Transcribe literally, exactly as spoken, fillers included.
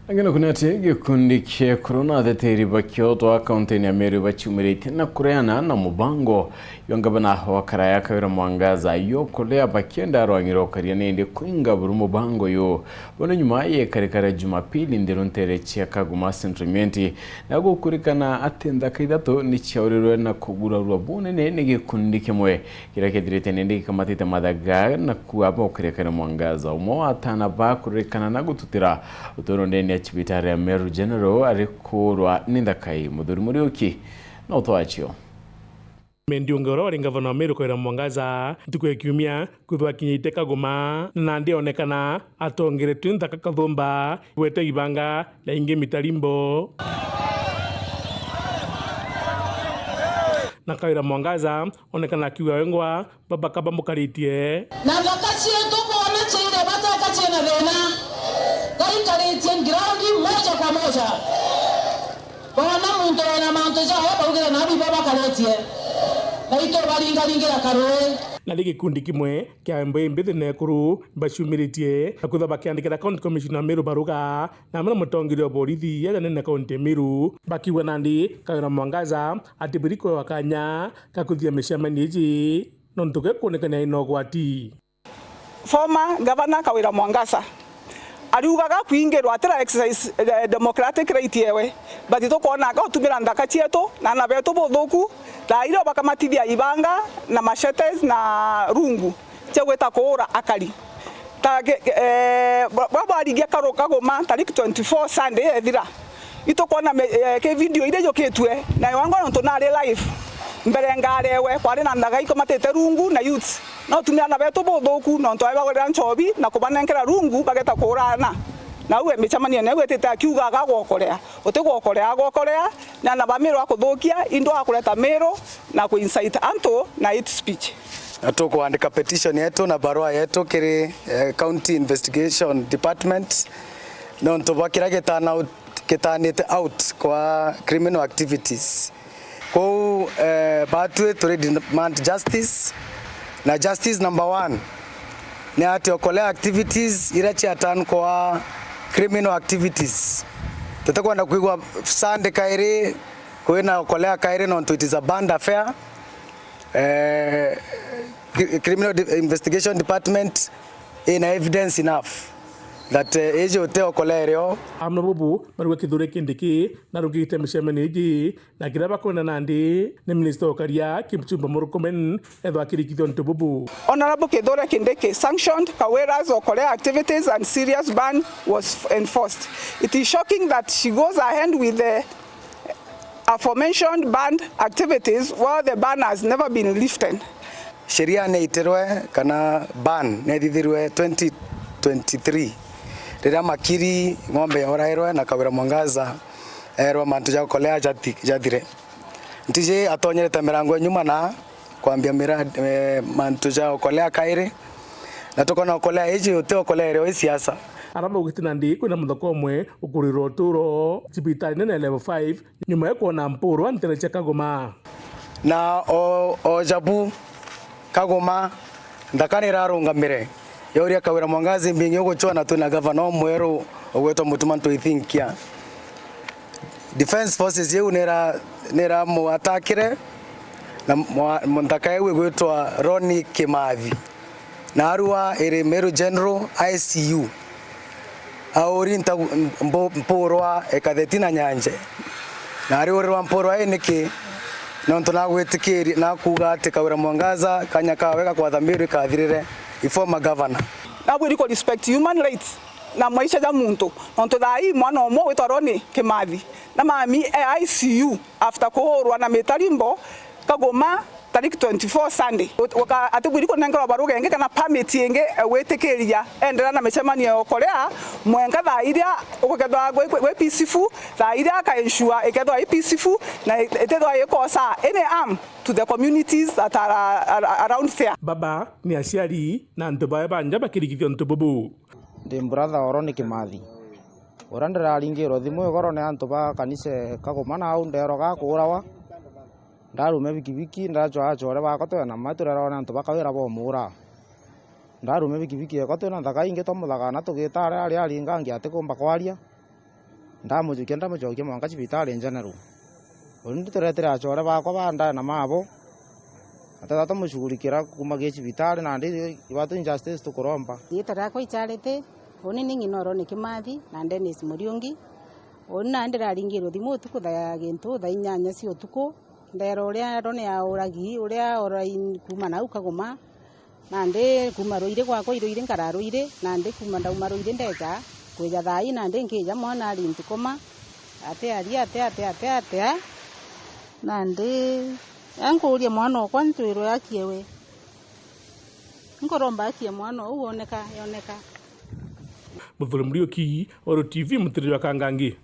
Angina kuna ati gikundi kia ekuru na ateteri bakio twa kaunti ya Meru baciumiritie na kureana na mubango jwa ngavana wa Karaya Kawira Mwangaza yokolea bakienda rwang'i rwa ukaria nindi kuinga buru mubango uyu. Bono nyuma yekarikara Jumapili ntheru ntere cia Kagoma Central Imenti, na gukurikana ati nthaka ithatu ni ciaurirwe na kugurarua bunene ni gikundi kimwe kiria kethirite nindi gikamatite mathaga na kuua bokerekane Mwangaza, umwe wa atana bakuririkana na gututira uturo ndene ya cibitari ya Meru General ari kuurwa ni nthaka ii. Muthuri Muriuki na utwacio. Mendiunge uria wari ngavana wa Meru Kawira Mwangaza, ntuku ya kiumia kwithwa akinyite Kagoma, na nandi onekana atongeretwe nthaka kathumba, gwete ibanga na ingi mitarimbo. Na Kawira Mwangaza onekana akiuga wengwa babaka bamukaritie. Na nthaka cietu boona ciaire bateka ciina thina, gaikaritie ground moja kwa moja. Boona muntu wina mantu jawe baugire nabi bo bakaritie, na itu baringaringira karui. Na ri gikundi kimwe kia mbeimbi thina ekuru baciumiritie na kwithwa bakiandikira County Commissioner Meru baruga na amwe na mutongeria wa borithi ya janene kaunti ya Meru, bakiuga nandi Kawira Mwangaza atibwiri kwewa kanya ka kuthithia micemanio iji nontu gekuonekania ina ugwati. Former Governor Kawira Mwangaza ariugaga kwingirwa atira exercise, eh, democratic right yewe, but tukwona aka utumira nthaka cietu na ana betu buthuku, thaa iria bakamatithia ibanga na machetes na rungu cia gwita kuura akari. Ta ke-, ke-, eh, bwa-, bwa-, bwarigia karu Kagoma tariki twenty-four Sunday ethira. Itukwona me-, eh, ki video iria ijukitue, na wangwa nontu nari live. Mbere ngarewe, kwari na ndaga ikomatite rungu na youths. No tumia ana betu buthuku, nontu aibagurira nchobi na kubanenkera rungu, bageta kuurana. Na au micemanio niyo wetite akiuga agagwokorea. Utigwokorea, agwokorea, ni ana ba Meru akuthukia, into akureta Meru na ku incite antu na hate speech. Na tukwandika petition yetu na barua yetu kiri, eh, County Investigation Department, nontu bwa kiria gitana-, gitanite out kwa criminal activities. Kou, eh, batwi turi demand justice, na justice number one ni ati Okolea activities iria ciatan kwa criminal activities. Tutikwenda kwigua Sunday kairi kwina Okolea kairi, nontu it is a banned affair. Eh, cri-, Criminal De-, Investigation Department ina evidence enough that, eh, iji uti Okolea irio. Amwe bubu marugwe Kithure Kindiki narugite micemanio iji, na kiria bakwenda nandi ni minister wa ukaria Kipchumba Murkomen ethwa akirikithia untu bubu. Honorable Kithure Kindiki sanctioned Kawira's Okolea activities and serious ban was enforced. It is shocking that she goes ahead with the aforementioned banned activities while the ban has never been lifted. Sheria ni itirwe kana ban ni ithithirwe twenty twenty-three, riria Makiri ng'ombe yaurairwe na Kawira Mwangaza erwa mantu ja Okolea jathi-, jathire. Ntiji atonyerete mirango ya nyuma na kwambia mira-, eh, mantu ja Okolea kairi, na tukona Okolea iji uti Okolea irio i siasa. Aria baugite nandi kwina muthoko umwe ukurirwa uturo cibitari nene ya level five nyuma ya kwona mpurwa ntere cia Kagoma. Na o, o jabu Kagoma, nthaka ni irarungamire. Yauria Kawira Mwangaza, mbingi ugucwa na twina gavana umweru ugwitwa Mutuma Ntwithinkia. Defense Forces iu nira, niramuatakire na mwa-, nthaka iu igwitwa Ronnie Kimathi. Na arua iri Meru General I C U. Auri nta-, mbu-, mpurwa ikatheti na nyanje. Na ariurirwa mpurwa ii niki? Nontu nagwitikirie, nakuuga ati Kawira Mwangaza kanya kawe ga kwatha Meru ikathirire, i former governor. Nabwiri ku respect human rights na maisha ja muntu. Nontu thaa ii mwana umwe witwa Ronnie Kimathi na mami e I C U after kuurwa na mitarimbo Kagoma tariki twenty-four Sunday. Uka-, atibwiri kunenkerwa baruga ingi kana permit ingi, eh, gwitikiria enderea na micemanio ya Okolea mwenka thaa iria ugukethwa gwi, gwi, gwi peaceful, thaa iria aka ensure ikethwa i peaceful na itethwa ikosa any harm to the communities that are, are, are around there. Baba ni aciari na antu bawe banja bakirikithia untu bubu. Ndi brother Oroni Kimathi, uria ndiraringirwe thimu igoro ni antu ba kanisa Kagoma na au nderoga kuurawa. Ndarume bikibiki, ndachwa achore bakwa twena mai turerawa ni antu ba Kawira baumuura. Ndarume bikibiki ekwa twina nthaka ingi twamuthaga na tugita aria ari aringa angi atikumba kwaria. Ndamujukia, ndamucokia mwanka cibitari General. Uni ndituretere achore bakwa ba ndana mabo, na tata tumushughulikira kuuma gi cibitari, nandi ibatu injustice tukuromba. Riitwa riakwa i Charity, uni ni ng'ina o Ronnie Kimathi na Dennis Muriungi. Uni nandi ndiraringirwe thimu utuku thaa gintu thaa inyanya cia utuku, ndeerwa uria Ronnie auragi, uria orai kuuma nau Kagoma, nandi kuuma Ruiri gwakwa i Ruiri nkara Ruiri, nandi kuuma ndauma Ruiri ndeeja kwija thaa ii, nandi nkija mwana ari ntukoma, atiaria, atia, atia, atia, atia. Nandi ankuuria mwana okwa ntwirwe akie we. Nkuromba akie mwana ou oneka, yoneka. Muthuri Muriuki, Oro T V, Mutiriri wa Kangangi.